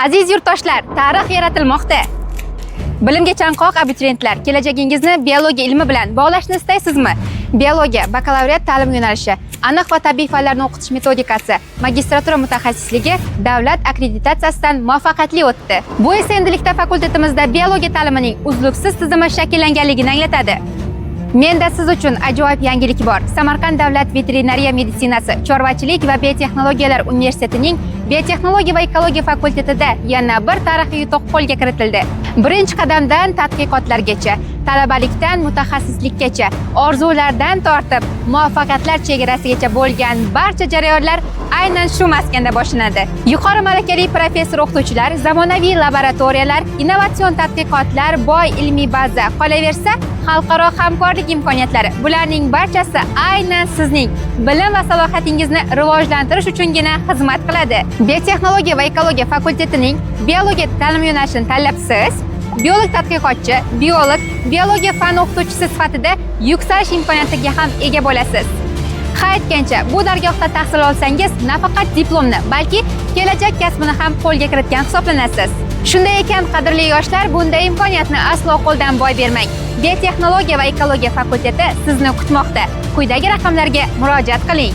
Aziz yurtdoshlar, tarix yaratilmoqda. Bilimga chanqoq abituriyentlar, kelajagingizni biologiya ilmi bilan bog'lashni istaysizmi? Biologiya bakalavriat ta'lim yo'nalishi, aniq va tabiiy fanlarni o'qitish metodikasi, magistratura mutaxassisligi davlat akkreditatsiyasidan muvaffaqiyatli o'tdi. Bu esa endilikda fakultetimizda biologiya ta'limining uzluksiz tizimi shakllanganligini anglatadi. Menda siz uchun ajoyib yangilik bor. Samarqand davlat veterinariya meditsinasi, chorvachilik va biotexnologiyalar universitetining biotexnologiya va ekologiya fakultetida yana bir tarixiy yutuq qo'lga kiritildi. Birinchi qadamdan tadqiqotlargacha, talabalikdan mutaxassislikkacha, orzulardan tortib muvaffaqiyatlar chegarasigacha bo'lgan barcha jarayonlar aynan shu maskanda boshlanadi. Yuqori malakali professor o'qituvchilar, zamonaviy laboratoriyalar, innovatsion tadqiqotlar, boy ilmiy baza, qolaversa, xalqaro hamkorlik imkoniyatlari. Bularning barchasi aynan sizning bilim va salohiyatingizni rivojlantirish uchungina xizmat qiladi. Biotexnologiya va ekologiya fakultetining biologiya ta'lim yo'nalishini tanlab siz biolog tadqiqotchi, biolog, biologiya fani o'qituvchisi sifatida yuksalish imkoniyatiga ham ega bo'lasiz. Ha aytgancha, bu dargohda tahsil olsangiz, nafaqat diplomni, balki kelajak kasbini ham qo'lga kiritgan hisoblanasiz. Shunday ekan, qadrli yoshlar, bunday imkoniyatni aslo qo'ldan boy bermang. Biotexnologiya va ekologiya fakulteti sizni kutmoqda. Quyidagi raqamlarga murojaat qiling.